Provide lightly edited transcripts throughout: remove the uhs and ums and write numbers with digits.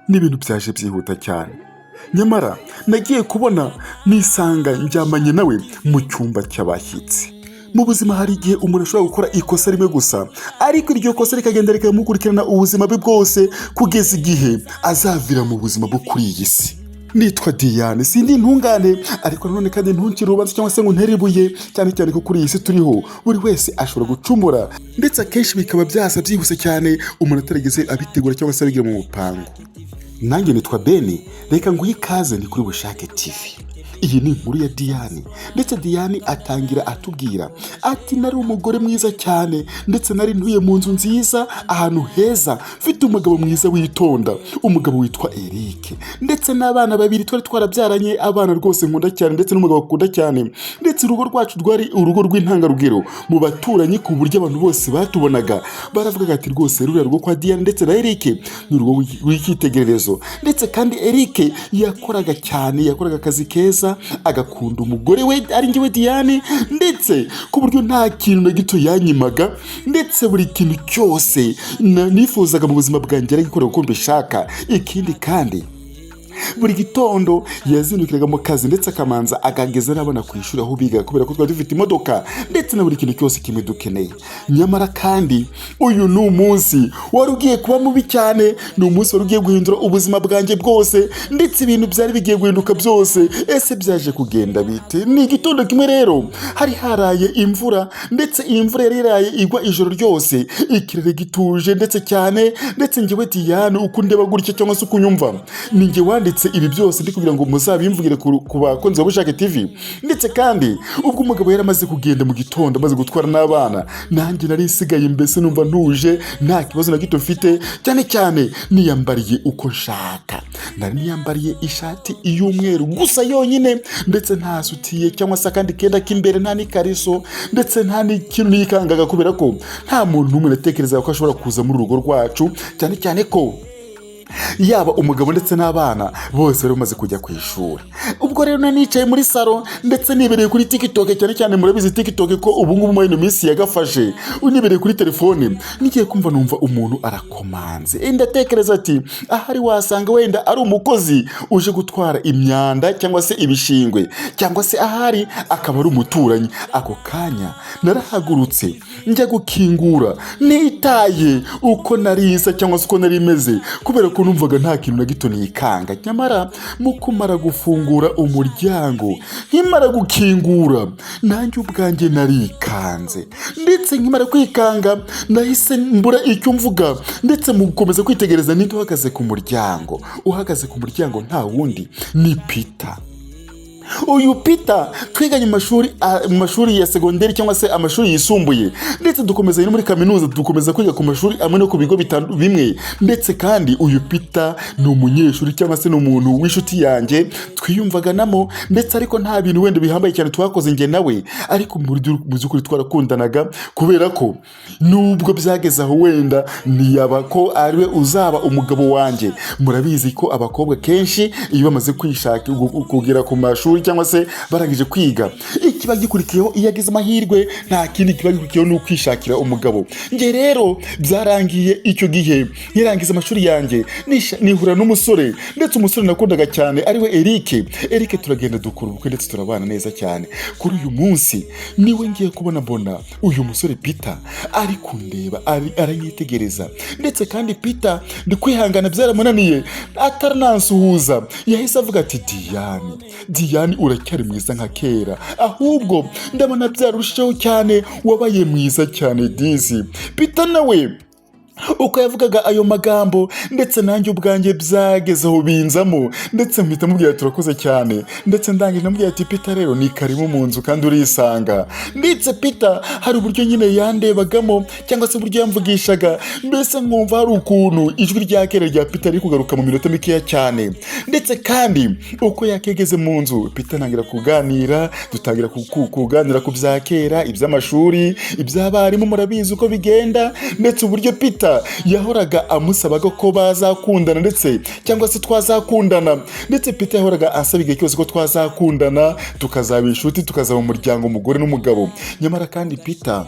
N'ibintu byaje byihuta cyane. Nyamara nagiye kubona nisanga ndyamanye nawe mu cyumba cy'abashyitsi. Mu buzima hari igihe umuntu ashobora gukora ikosa rimwe gusa, ariko iryo kosa rikagenda rikamukurikirana ubuzima bwe bwose kugeza igihe azavira mu buzima bwo kuri iyi si. Nitwa Diane, sindi intungane, ariko nanone kandi ntuncire urubanza cyangwa se ngo ntere ibuye, cyane cyane ko kuri iyi si turiho buri wese ashobora gucumura, ndetse akenshi bikaba byasa byihuse cyane umuntu atarigeze abitegura cyangwa se abigira mu mupango. Nanjye nitwa Beni, reka nguhe ikaze, ni kuri Bushake TV. Iyi ni inkuru ya Diane, ndetse Diane atangira atubwira ati: "Nari umugore mwiza cyane, ndetse nari ntuye mu nzu nziza, ahantu heza, mfite umugabo mwiza witonda, umugabo witwa Eric, ndetse n'abana babiri twari twarabyaranye, abana rwose nkunda cyane ndetse n'umugabo akunda cyane. Ndetse urugo rwacu rwari urugo rw'intangarugero mu baturanyi, ku buryo abantu bose batubonaga baravugaga ati: 'Rwose ruriya rugo kwa Diane ndetse na Eric ni urugo rw'icyitegererezo.' Ndetse kandi Eric yakoraga cyane, yakoraga akazi keza, agakunda umugore we ari njyewe Diane, ndetse ku buryo nta kintu na gito yanyimaga, ndetse buri kintu cyose nifuzaga mu buzima bwanjye yaragikora uko mbishaka. Ikindi kandi, buri gitondo yazindukiraga mu kazi, ndetse akamanza akageza n'abana ku ishuri aho biga, kubera ko twari dufite imodoka ndetse na buri kintu cyose kimwe dukeneye. Nyamara kandi uyu ni umunsi wari ugiye kuba mubi cyane, ni umunsi wari ugiye guhindura ubuzima bwanjye bwose, ndetse ibintu byari bigiye guhinduka byose. Ese byaje kugenda bite? Ni igitondo kimwe rero, hari haraye imvura, ndetse iyi mvura yari yaraye igwa ijoro ryose, ikirere gituje ndetse cyane. Ndetse njyewe Diane, uko ndeba gutya cyangwa se uko unyumva, ni njye wanditse ibi byose ndi kugira ngo muzabimvugire ku bakunzi ba Bushake TV. Ndetse kandi ubwo umugabo yari amaze kugenda mu gitondo, amaze gutwara n'abana, nanjye nari nsigaye, mbese numva ntuje, nta kibazo na gito mfite. Cyane cyane niyambariye uko nshaka, nari niyambariye ishati y'umweru gusa yonyine, ndetse nta sutiye cyangwa se akandi kenda k'imbere, nta n'ikariso, ndetse nta n'ikintu nikangaga, kubera ko nta muntu n'umwe natekerezaga ko ashobora kuza muri urugo rwacu, cyane cyane ko yaba umugabo ndetse n'abana bose bari bamaze kujya ku ishuri. Ubwo rero nari nicaye muri salo, ndetse nibereye kuri TikTok. Cyane cyane murabizi TikTok ko ubu ngubu muri ino minsi yagafashe. Nibereye kuri telefone, nigiye kumva numva umuntu arakomanze. Ndatekereza ati: 'Ahari wasanga wenda ari umukozi uje gutwara imyanda cyangwa se ibishingwe, cyangwa se ahari akaba ari umuturanyi.' Ako kanya narahagurutse njya gukingura, nitaye uko narisa cyangwa se uko nari meze, kubera ko numvaga nta kintu na gito nikanga. Nyamara mu kumara gufungura umuryango, nkimara gukingura, nanjye ubwanjye narikanze. Ndetse nkimara kwikanga nahise mbura icyo mvuga, ndetse mu gukomeza kwitegereza ninde uhagaze ku muryango. Uhagaze ku muryango nta wundi, ni Peter. Uyu Peter twiganye mu mashuri ya segonderi cyangwa se amashuri yisumbuye, ndetse dukomeza no muri kaminuza, dukomeza kwiga ku mashuri amwe no ku bigo bimwe. Ndetse kandi uyu Peter ni umunyeshuri cyangwa se ni umuntu w'inshuti yanjye twiyumvaganamo, ndetse ariko nta bintu wenda bihambaye cyane twakoze njye nawe, ariko mu by'ukuri twarakundanaga, kubera ko nubwo byageze aho wenda ntiyaba ko ariwe uzaba umugabo wanjye. Murabizi ko abakobwa kenshi iyo bamaze kwishaka, kugera ku mashuri cyangwa se barangije kwiga, ikiba gikurikiyeho iyo agize amahirwe nta kindi kiba gikurikiyeho, ni ukwishakira umugabo. Njye rero byarangiye icyo gihe nkirangiza amashuri yanjye nihura n'umusore, ndetse umusore nakundaga cyane ariwe Eric. Eric turagenda dukora ubukwe, ndetse turabana neza cyane. Kuri uyu munsi niwe ngiye kubona mbona uyu musore Peter ari kundeba, aranyitegereza. Ndetse kandi Peter ndi kwihangana byaramunaniye, ataranansuhuza yahise avuga ati: 'Diane, Diane, uracyari mwiza nka kera, ahubwo ndabona byarushijeho cyane, wabaye mwiza cyane disi.' Peter nawe uko yavugaga ayo magambo, ndetse nanjye ubwanjye byageze aho binzamo, ndetse mpita mubwira: 'Turakoze cyane.' Ndetse ndangije namubwira ati: 'Peter rero ni karibu mu nzu kandi urisanga.' Ndetse Peter hari uburyo nyine yandebagamo cyangwa se uburyo yamvugishaga, mbese nkumva hari ukuntu ijwi rya kera rya Peter riri kugaruka mu minota mikeya cyane. Ndetse kandi uko yakegeze mu nzu, Peter ntangira kuganira, dutangira kuganira ku bya kera, iby'amashuri, iby'abarimu, murabizi uko bigenda. Ndetse uburyo Peter yahoraga amusabaga ko bazakundana, ndetse cyangwa se twazakundana. Ndetse Peter yahoraga asaba igihe cyose ko twazakundana, tukazaba inshuti, tukazaba umuryango, umugore n'umugabo. Nyamara kandi Peter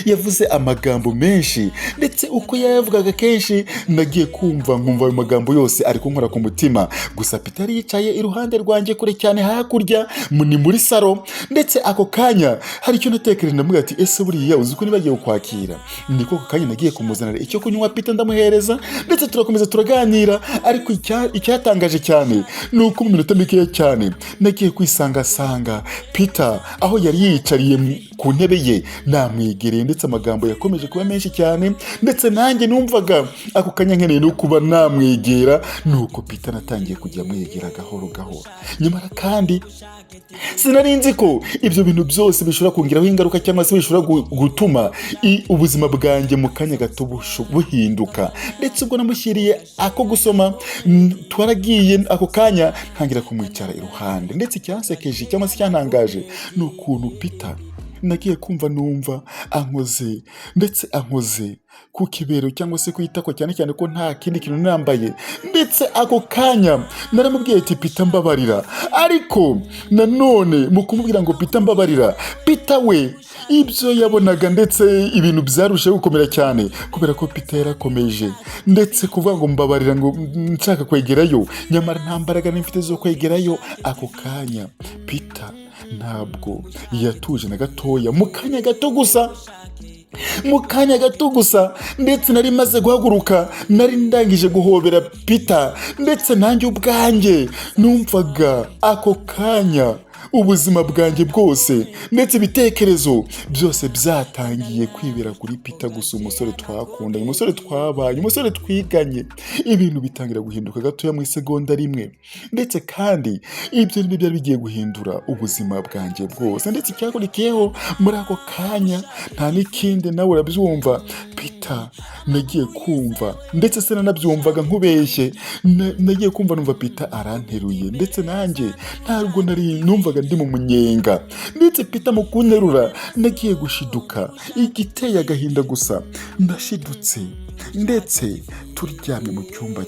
Yavuze amagambo menshi, ndetse uko yayavugaga kenshi nagiye kumva nkumva ayo magambo yose ari kunkora ku mutima. Gusa Peter yari yicaye iruhande rwanjye kure cyane hakurya, ni muri salo. Ndetse ako kanya hari icyo natekereje, ndamubwira ati: "Ese buriya uzi ko nibagiwe kukwakira?" Niko ako kanya nagiye kumuzanira icyo kunywa Peter, ndamuhereza, ndetse turakomeza turaganira. Ariko icyatangaje cyane ni uko mu minota mikeya cyane nagiye kwisangasanga Peter aho yari yiyicariye ku ntebe ye namwegereye, ndetse amagambo yakomeje kuba menshi cyane, ndetse nanjye numvaga ako kanya nkeneye no kuba namwegera. Nuko Peter natangiye kujya mwegera gahoro gahoro. Nyamara kandi sinari nzi ko ibyo bintu byose bishobora kungiraho ingaruka cyangwa se bishobora gutuma ubuzima bwanjye mu kanya gato buhinduka. Ndetse ubwo namushyiriye ako gusoma, twaragiye ako kanya ntangira kumwicara iruhande. Ndetse icyansekeje cyangwa se icyantangaje ni ukuntu Peter nagiye kumva numva ankoze, ndetse ankoze ku kibero cyangwa se ku itako, cyane cyane ko nta kindi kintu nambaye. Ndetse ako kanya naramubwiye ati: "Peter, mbabarira." Ariko nanone mu kumubwira ngo: "Peter, mbabarira," Peter we ibyo yabonaga, ndetse ibintu byarushaho gukomera cyane kubera ko Peter yarakomeje, ndetse kuvuga ngo mbabarira, ngo nshaka kwegerayo, nyamara nta mbaraga nari mfite zo kwegerayo. Ako kanya Peter ntabwo yatuje na gatoya. Mu kanya gato gusa, mu kanya gato gusa, ndetse nari maze guhaguruka, nari ndangije guhobera Peter, ndetse nanjye ubwanjye numvaga ako kanya ubuzima bwanjye bwose ndetse ibitekerezo byose byatangiye kwibera kuri Peter gusa, umusore twakundanye, umusore twabanye, umusore twiganye. Ibintu bitangira guhinduka gatoya mu isegonda rimwe, ndetse kandi ibyo nibyo byari bigiye guhindura ubuzima bwanjye bwose. Ndetse icyakurikiyeho muri ako kanya nta n'ikindi, nawe urabyumva. Peter nagiye kumva, ndetse sinanabyumvaga nkubeshye, nagiye kumva numva Peter aranteruye, ndetse nanjye ntabwo nari numvaga ndi mu munyenga. Ndetse Peter mu kunterura nagiye gushiduka, igiteye agahinda gusa, ndashidutse ndetse turyamye mu cyumba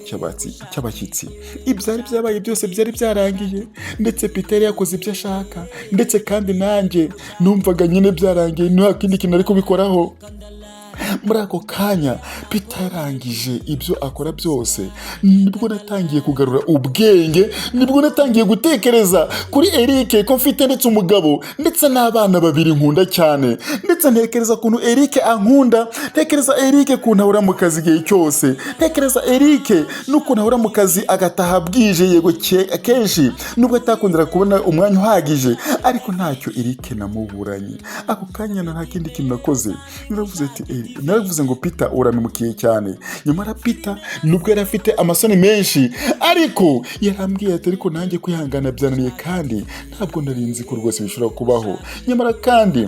cy'abashyitsi. Ibyari byabaye byose byari byarangiye, ndetse Peter yari yakoze ibyo ashaka, ndetse kandi nanjye numvaga nyine byarangiye, nta kindi kintu ari kubikoraho. Muri ako kanya Peter yarangije ibyo akora byose, nibwo natangiye kugarura ubwenge, nibwo natangiye gutekereza kuri Eric, ko mfite ndetse umugabo ndetse n'abana babiri nkunda cyane. Ndetse ntekereza ukuntu Eric ankunda, ntekereza Eric ukuntu ahora mu kazi igihe cyose, ntekereza Eric n'ukuntu ahora mu kazi agataha bwije, yego kenshi nubwo atakundira kubona umwanya uhagije, ariko ntacyo Eric namuburanye. Ako kanya nta kindi kintu nakoze, naravuze ati naravuze ngo: "Peter, uramemukiye cyane." Nyamara Peter nubwo yari afite amasoni menshi, ariko yarambwiye ati: "Ariko nanjye kwihangana byananiye, kandi ntabwo nari nzi ko rwose bishobora kubaho. Nyamara kandi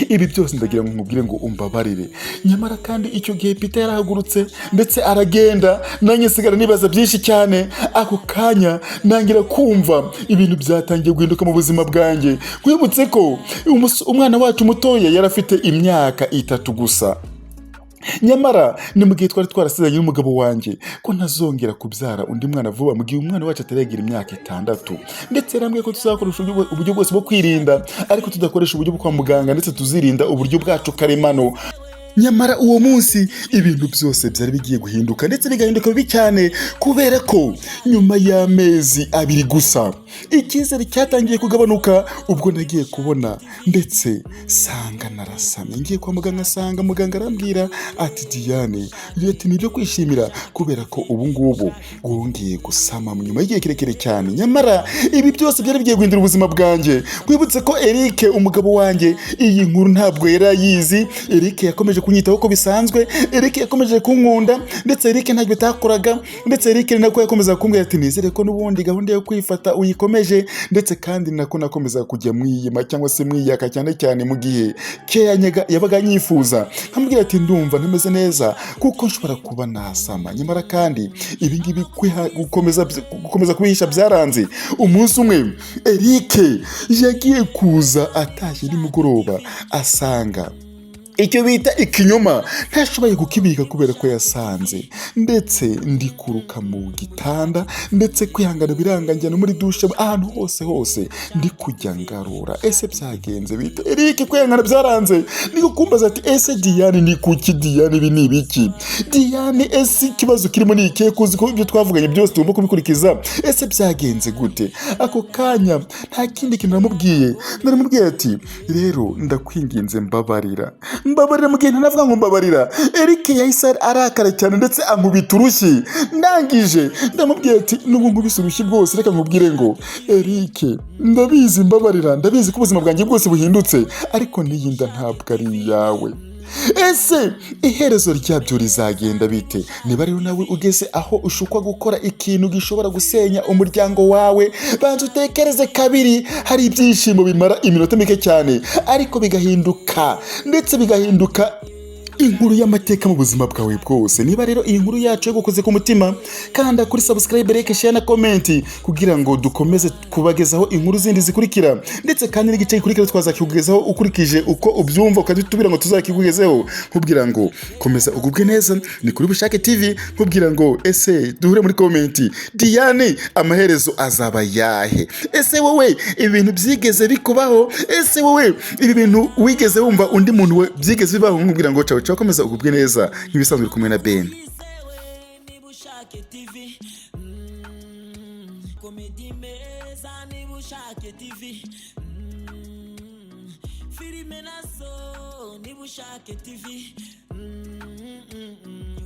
ibi byose ndagira ngo nkubwire ngo umbabarire." Nyamara kandi icyo gihe Peter yarahagurutse ndetse aragenda, nanjye nsigara nibaza byinshi cyane. Ako kanya ntangira kumva ibintu byatangiye guhinduka mu buzima bwanjye. Nkwibutse ko umwana wacu mutoya yari afite imyaka 3 gusa. Nyamara ni mu gihe twari twarasezeranye n'umugabo wanjye ko ntazongera kubyara undi mwana vuba mu gihe umwana wacu ataragira imyaka 6. Ndetse yarambwiye ko tuzakoresha uburyo bwose bwo kwirinda, ariko tudakoresha uburyo bwo kwa muganga, ndetse tuzirinda uburyo bwacu karemano. Nyamara uwo munsi ibintu byose byari bigiye guhinduka, ndetse bigahinduka bibi cyane, kubera ko nyuma y'amezi 2 gusa icyizere cyatangiye kugabanuka, ubwo nagiye kubona ndetse sanga narasamye. Ngiye kwa muganga nsanga muganga arambwira ati: "Diane," ati, "ni ibyo kwishimira kubera ko ubu ngubu wongeye gusama nyuma y'igihe kirekire cyane." Nyamara ibi byose byari bigiye guhindura ubuzima bwanjye. Wibutse ko Eric umugabo wanjye iyi nkuru ntabwo yari ayizi. Eric yakomeje kunyitaho uko bisanzwe, Eric yakomeje kunkunda, ndetse Eric ntabwo bitakoraga. Ndetse Eric ni nako yakomezaga kumbwira ati: "Nizere ko n'ubundi gahunda yo kwifata uyikomeje." Ndetse kandi nako nakomeza kujya mwiyima cyangwa se mwiyaka, cyane cyane mu gihe keyanyaga yabaga anyifuza, nkamubwira ati: "Ndumva ntameze neza kuko nshobora kuba nasama." Nyamara kandi ibi ngibi gukomeza kubihisha byaranze. Umunsi umwe Eric yagiye kuza atashye nimugoroba asanga Icyo bita ikinyoma ntashoboye kukibika kubera ko yasanze ndetse ndi kuruka mu gitanda, ndetse kwihangana biranga, njya no muri dushe, ahantu hose hose ndi kujya ngarura. Ese byagenze bite, Eric? Kwihangana byaranze, niko kumbaza ati: "Ese Diane, ni kuki? Diane, ibi ni ibiki? Diane, ese ikibazo kirimo ni ikihe? Kuzi ko ibyo twavuganye byose tugomba kubikurikiza, ese byagenze gute?" Ako kanya nta kindi kintu namubwiye, naramubwiye ati: "Rero ndakwinginze, mbabarira, mbabarira." Mu gihe ntanavuga ngo mbabarira, Eric yahise arakara cyane ndetse ankubita urushyi. Ndangije ndamubwira ati: "Nubwo nkubise urushyi bwose, reka nkubwire ngo Eric, ndabizi, mbabarira, ndabizi ko ubuzima bwanjye bwose buhindutse, ariko n'iyi nda ntabwo ari iyawe." Ese iherezo ryabyo rizagenda bite? Niba rero nawe ugeze aho ushukwa gukora ikintu gishobora gusenya umuryango wawe, banza utekereze kabiri. Hari ibyishimo bimara iminota mike cyane, ariko bigahinduka, ndetse bigahinduka inkuru y'amateka mu buzima bwawe bwose. Niba rero iyi nkuru yacu yagukoze ku mutima, kanda kuri subscribe, like, share na comment kugira ngo dukomeze kubagezaho inkuru zindi zikurikira. Ndetse kandi n'igice gikurikira twazakikugezaho ukurikije uko ubyumva, ukadutubwira ngo tuzakikugezeho. Nkubwira ngo komeza ugubwe neza. Ni kuri Bushake TV. Nkubwira ngo ese duhure muri comment, Diane amaherezo azaba yahe? Ese wowe ibi bintu byigeze bikubaho? Ese wowe ibi bintu wigeze wumva undi muntu we byigeze bibaho? Nkubwira ngo ciao ciao, komeza ugubwe neza. Nk'ibisanzwe uri kumwe na Ben. Niba ushaka TV, comedy meza, niba ushaka TV, filime nazo, niba ushaka TV,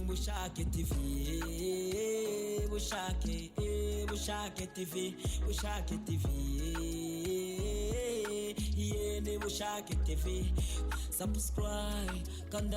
Bushake TV, Bushake, Bushake TV, Bushake TV, yeah, niba ushaka TV, subscribe, kanda.